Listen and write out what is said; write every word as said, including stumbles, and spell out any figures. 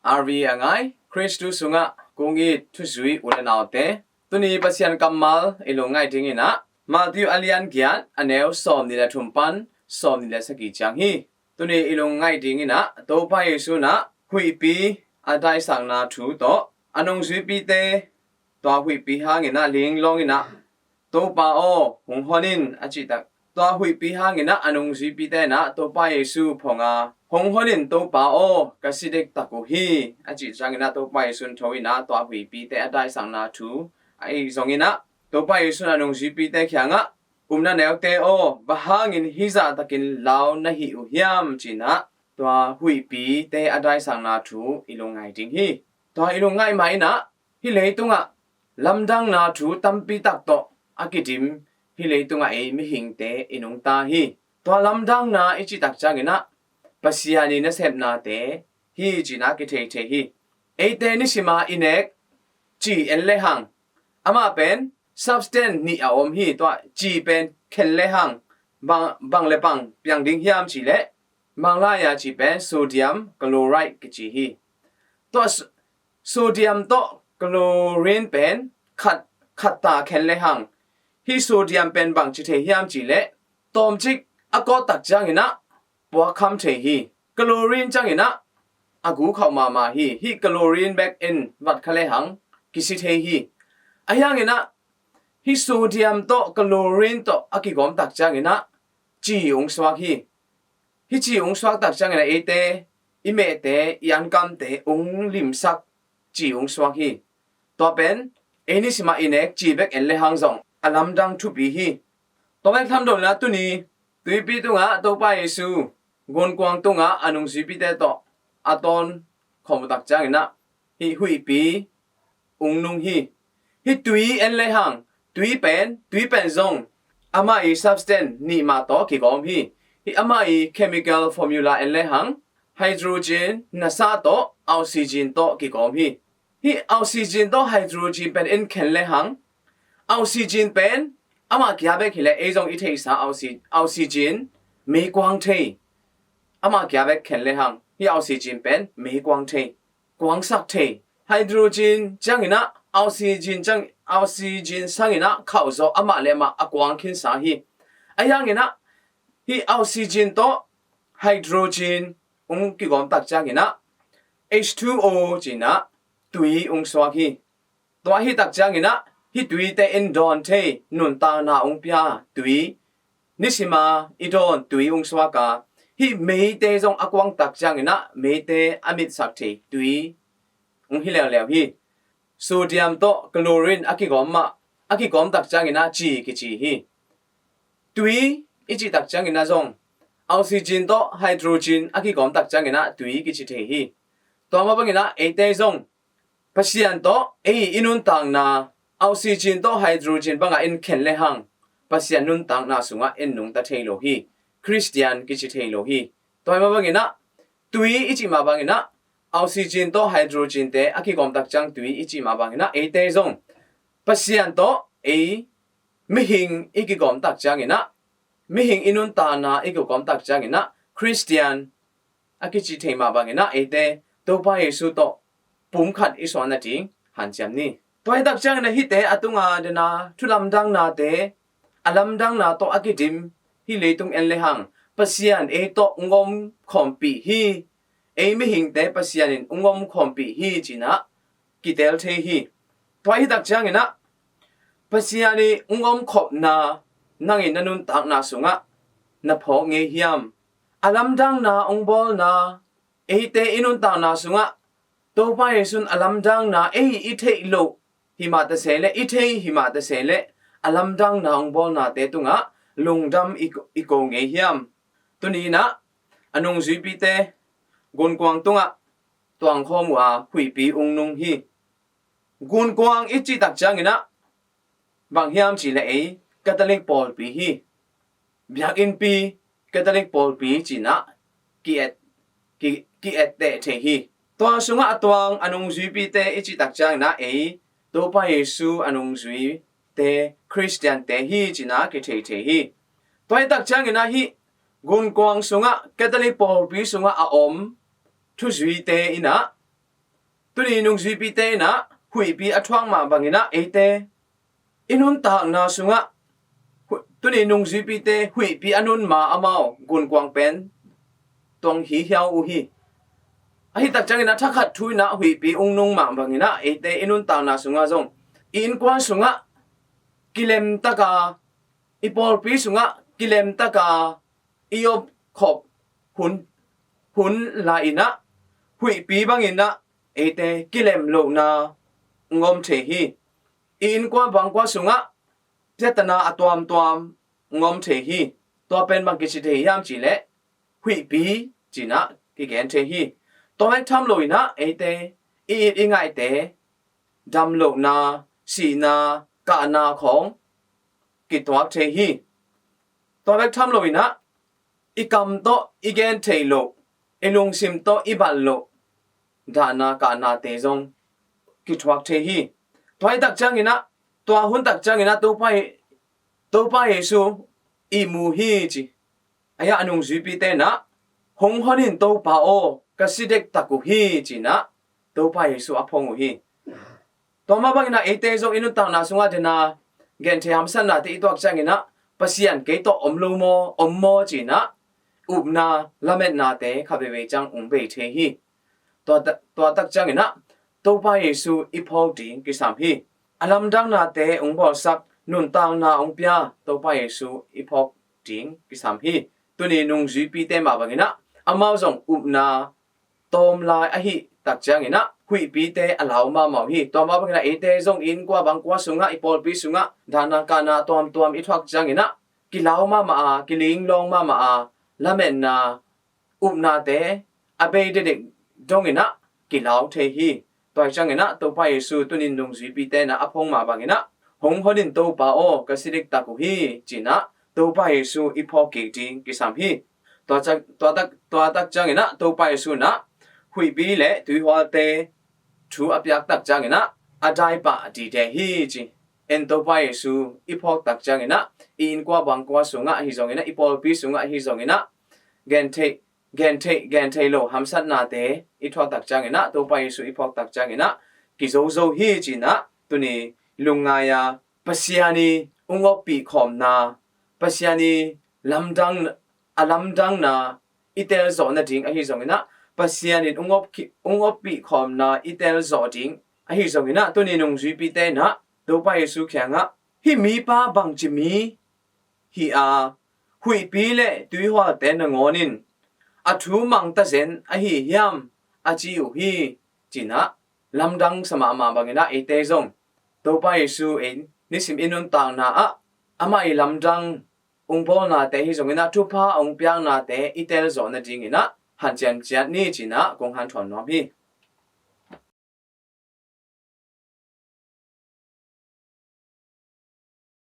R V a ngai, Khristu sungah kong it thuzui u le naute, tuni Pasian kammal i lungngaih dingin ah Matthew a lian giat a neu sawm nih le thum pan sawm nih le sagih ciang hi. Tuni i lungngaih dingin ah Topa Jesu in ah huihpi a daisakna thu tawh a nungzuipite tua huihpi hangin ah linglawng in ah, "Topa aw, hong hon in," a cih tak. Tua huihpi hangin ah a nungzuipite in ah Topa Jesu phong a, "Hong hon in Topa aw, ka si dektak uh hi," a cih ciangin ah Topa Jesu in tho in ah tua huihpite a daisakna thu a, ei zongin ah Topa Jesu in a nungzuipite kiangah, "Upna neute aw, bang hangin hih zahtakin lau na hi uh hiam?" ci-in ah tua huihpite a daisakna thu i lungngaih ding hi. Tua i lungngaih mah in ah hih leitungah lamdangna thu tampi tak tawh a kidim hih leitungah ei mihingte i nungta hi. Tua lamdangna i cih tak ciangin ah Pasian i nasepnate hi ci-in ah kithei thei hi. Eite nisima i nek ci en le hang, amah pen substance nih a om hi. Tua ci pen khen le hang bang, bang le bang piang ding hiam cih leh, Manglai a ci pen sodium chloride kici hi. Tua s-, sodium tawh chlorine pen khat, khat ta khen le hang, hih sodium pen bang ci thei hiam cih leh, tawmcik a kawt tak ciangin ah puak kham thei hi. Chlorine ciangin ah a gu khauh mahmah hi. Hih chlorine bek in vat kha le hang kisi thei hi. Ahi hangin ah hih sodium tawh chlorine tawh a kigawm tak ciangin ah ci ung suak hi. Hih ci ung suak tak ciangin ah eite, i mehte, i ankamte ung limsak ci ung suak hi. Tua pen ei nisima i nek ci bek en le hang zong a lamdang thupi hi. Tua bek tham lo in ah tuni tuipi tungah Topa Jesu gunkuang tungah a nungzuipite tawh a tawn khawm uh tak ciangin ah hih huihpi ung nung hi. Hih tui en le hang, tui pen, tui pen zong amah i substance nih mah tawh kigawm hi. Hih amah i chemical formula en le hang, hydrogen nasa tawh oxygen tawh kigawm hi. Hih oxygen tawh hydrogen pen in khen le hang, oxygen pen amah kia bek hi leh ei zong i theihsa oxy-, oxygen meikuang thei. Amah kia bek khen le hang hih oxygen pen meikuang thei, kuangsak thei. Hydrogen ciangin ah oxygen ciang, oxygen sangin ah khauh zawh amah le amah a kuang khinsa hi. Ahi hangin ah hih oxygen tawh hydrogen ung kigawm tak ciangin ah H two O ci-in ah tui ung suak hi. Tua hi tak ciangin ah hih tuite in dawn thei nuntakna ung pia tui, nisima i dawn tui ung suak a, hih meite zong a kuang tak ciangin ah meite a mitsak thei tui ung hi leuleu hi. Sodium tawh chlorine a kigawm mah, a kigawm tak ciangin ah ci kici hi. Tui i cih tak ciangin ah zong oxygen tawh hydrogen a kigawm tak ciangin ah tui kici thei hi. Tua mah bangin ah eite zong Pasian tawh ei i nuntakna, oxygen tawh hydrogen bangah in khen le hang Pasian nuntakna sungah in nungta thei lo hi. Khristian kici thei lo hi. Tua mah bangin ah tui i cih mah bangin ah oxygen tawh hydrogen te a kigawm tak ciang tui i cih mah bangin ah eite zong Pasian tawh ei mihing i kigawm tak ciangin ah, mihing i nuntakna i kigawm tak ciangin ah Khristian a kici thei mah bangin ah eite Topa Jesu tawh pum khat i suahna ding hanciam ni. Tua hi tak ciangin ah hihte a tunga dena thu lamdangnate, a lamdangna tawh a kidim hih leitung en le hang Pasian ei tawh ung om khawmpih hi. Ei mihingte Pasian in ung om khawmpih hi ci-in ah kitel thei hi. Tua hi tak ciangin ah Pasian i ung om khopna nang in na nuntakna sungah na phawk ngei hiam? A lamdangna ung bawlna, eite i nuntakna sungah Topa Jesu in a lamdangna ei i theih loh hi mah ta se leh, i thei hi mah ta se leh, a lamdangna ung bawlnate tungah lungdam i ko, i ko ngei hiam? Tuni in ah a nungzuipite gunkuang tungah tuangkhawm uh a huihpi ung nung hi. Gunkuang i cih tak ciangin ah bang hiam cih leh ei Catholic pawlpi hi. Biakinnpi Catholic pawlpi ci-in ah ki-et, ki, ki-etteh thei hi. Tua sungah a tuang a nungzuipite i cih tak ciangin ah ei Topa Jesu a nungzuite Khristiante hi ci-in ah kithei thei hi. Tua hi tak ciangin ah hih gunkuang sungah Catholic pawlpi sungah a om thuzuite in ah Tuni nungzuipite in ah huihpi a thuak mah bangin ah eite i nuntakna sungah hu-, tuni nungzuipite huihpi a nun ma amau gunkuang pen tuang hi hiau uh hi. Ahi tak ciangin ah thakhat thu in ah huihpi ung nung mah bangin ah eite i nuntakna sungah zong i innkuan sungah kilemtaka, i pawlpi sungah kilemtaka i opkhop hun, hun lai-in ah huihpi bangin ah eite kilem lohna ngom thei hi. I innkuan bangkua sungah piatana a tuamtuam ngom thei hi. Tua pen bang kici thei hiam cihleh huihpi ci-in ah kigen thei hi. Tua bek tham loin ah eite i it i ngaihte dam lohna, sihna, kahna khawng kituak thei hi. Tua bek tham loin ah i kam tawh i gen theih loh, i lungsim tawh i balh loh dahna kahnate zong kithuak thei hi. Tua hi tak ciangin ah, tua hun tak ciangin ah Topa, Topa Jesu ihmu hi ci. Ahi a nungzuipite in ah, "Hong hon in Topa aw, ka si dektak uh hi," ci-in ah Topa Jesu a phong uh hi. Tua mah bangin ah eite zong i nuntakna sungah dena genthei hamsatnate i tuak ciangin ah, "Pasian kei tawh om lo maw, om maw?" ci-in ah upna lametnate kha veivei ciang ung bei thei hi. Tua ta-, tua tak ciangin ah Topa Jesu i phawk ding kisam hi. A lamdangnate ung bawlsak, nuntakna ung pia Topa Jesu i phawk ding kisam hi. Tuni nungzuipite mah bangin ah amau zong upna tawm lai ahi tak ciangin ah huihpite a lau mahmah uh hi. Tua mah bangin ah eite zong i innkuan bangkua sungah, i pawlpi sungah dahna kahna tuamtuam i thuak ciangin ah kilau mahmah a, kilinglawng mahmah a, lametna upnate a bei dekdek dongin ah kilau thei hi. Tua hi ciangin ah Topa Jesu tuni nungzuipite in ah a phong mah bangin ah, "Hong hon in Topa aw, ka si dektak uh hi," ci-in ah Topa Jesu i phawk kik ding kisam hi. Tua ciang, tua tak, tua tak ciangin ah Topa Jesu in ah huihpi le tuihualte thu a piak tak ciangin ah a daipah dide hi ci. En Topa Jesu i phawk tak ciangin ah i innkuan bangkua sungah ahi zongin ah, i pawlpi sungah ahi zongin ah genthei, genthei, genthei lo hamsatnate i thuak tak ciangin ah, Topa Jesu i phawk tak ciangin ah kizozo hi ci-in ah tuni lungngai a, Pasian i ung oppih khawmna, Pasian i lamdang, a lamdangna i telzawh nading ahi zongin ah, Pasian in ung op ki-, ung oppih khawmna i telzawh ding ahi zongin ah, tuni nungzuipite in ah Topa Jesu kiangah, "Hih mipa bangci mi hi a, huihpi le tuihualte nangawn in a thu mang tazen ahi hiam?" a ci uh hi, ci-in ah lamdang sa mahmah bangin ah eite zong Topa Jesu in nisim i nuntakna ah amah i lamdang ung bawlnate ahi zongin ah, thupha a ung piaknate i telzawh nadingin ah hanciam ciat ni ci-in ah kong hanthawn nuam hi.